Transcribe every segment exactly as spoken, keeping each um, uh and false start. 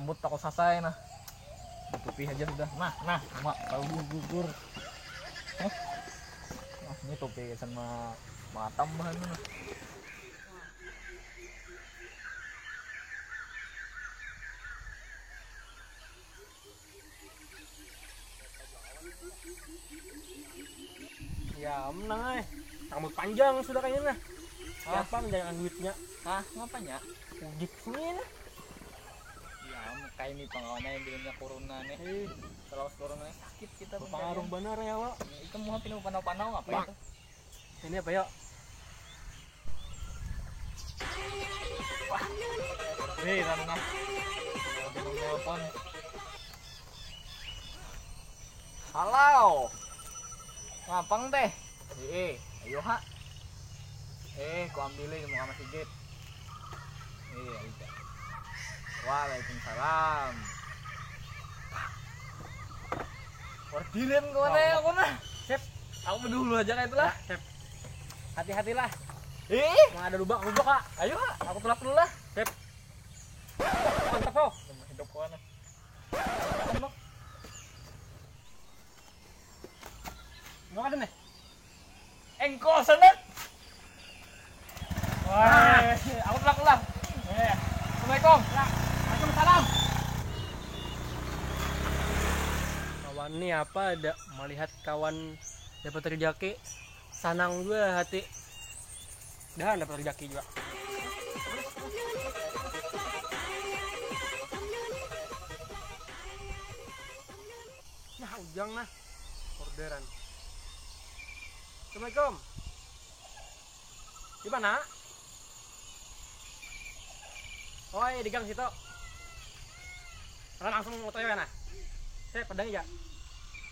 Rambut takut sasai nah. Tupi aja sudah. Nah, nah, mak tahu gugur. Hah? Nah, ini topi sama matam bahan nah. Ya, menang eh. Rambut panjang sudah kayaknya nah. Siapa menjangan duitnya? Hah, ngapanya? Udik sini nah. Ya, kayak ini pengawalnya yang bilangnya corona nih. Eh, kalau corona sakit kita berpengaruh benar ya, Wak. Itu mau pindah panau-panau apa itu? Ini apa ya? Hei, Rana. Telepon. Halo. Ngapang teh? Eh, ayo ha. Eh, ku ambil di muka masjid. Eh, ayo. Waalaikumsalam. Ordirin kemana ya aku nah? Sip. Aku dulu aja kayak itulah. Ya, sip. Hati-hatilah. Eh, mau ada lubang, lubang kak. Ayo kak, aku tulak dulu lah. Sip. Mantap kok. Hidup kemana? Mau ada nih. Engkol seneng. Wah, aku tulak lah. Eh, assalamualaikum. Waalaikumsalam. Kawan nih apa ada melihat kawan dapat rezeki, sanang juga hati. Dah dapat rezeki juga. Nah, ujang nah. Orderan. Assalamualaikum. Di mana? Oh, iya, di gang situ. Karena langsung motor ya nah. Saya pedang aja.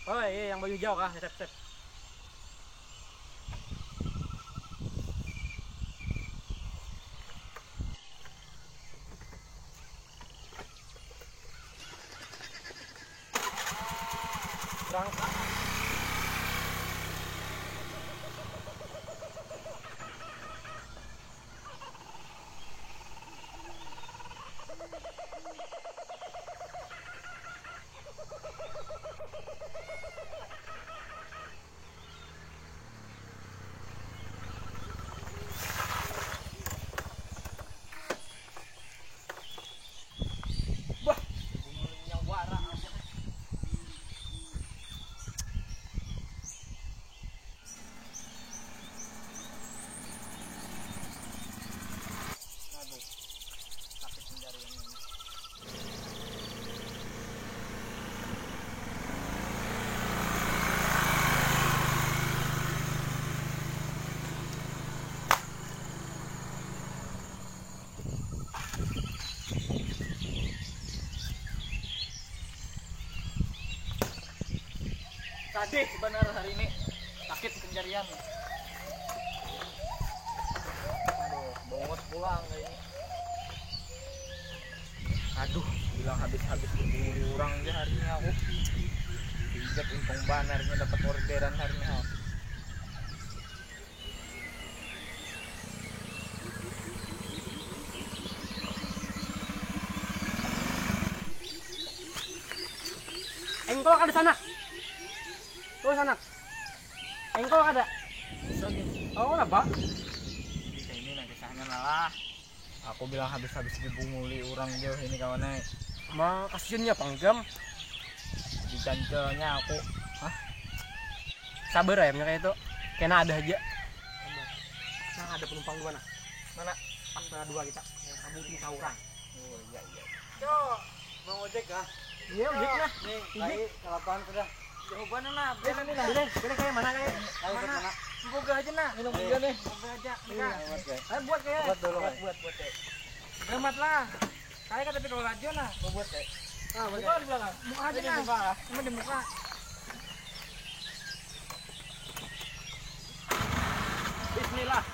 Oh, iya, yang baju hijau kah? Sip, sip. Berangkat. Bah, bungulinya wara apa? Aduh, sakit pencarian ini. Sadih banar hari ini, sakit pencarian. Aduh, bongot pulang kayak ini. Aduh, bilang habis-habis dibully orang aja hari ini aku. Pijat untung banarnya dapat orderan hari ini aku. Engkol ada sana. Tuh sana. Engkol ada. Oh, apa? Ini nah kisahnya lah. Aku bilang habis-habis dibunguli orang jauh ini kawan ai. Ma kasiannya panggam. Dicancelnya aku. Hah? Sabar ayamnya kayak itu. Kena ada aja. Nah, ada penumpang dua nah. Mana? Pas tengah dua kita. Mungkin sauran. Oh iya iya. Yo, mau ojek kah? Iya, ojek lah. Nih, kai kalaparan sudah. Jauh banar nah. Pilih, pilih kayak mana kayak? Ayo, mana? Mana? Boga aja nah. Minum juga nih. Boga aja. Iya. Enggak. Ayo, buat kayak. Buat dulu, buat, buat, buat kayak. Gamat lah. Saya kata pikir aja nah. Mau buat kayak. Ah, buat kayak. Di belakang. Muka aja nah. Di muka. Cuma di muka. Bismillah.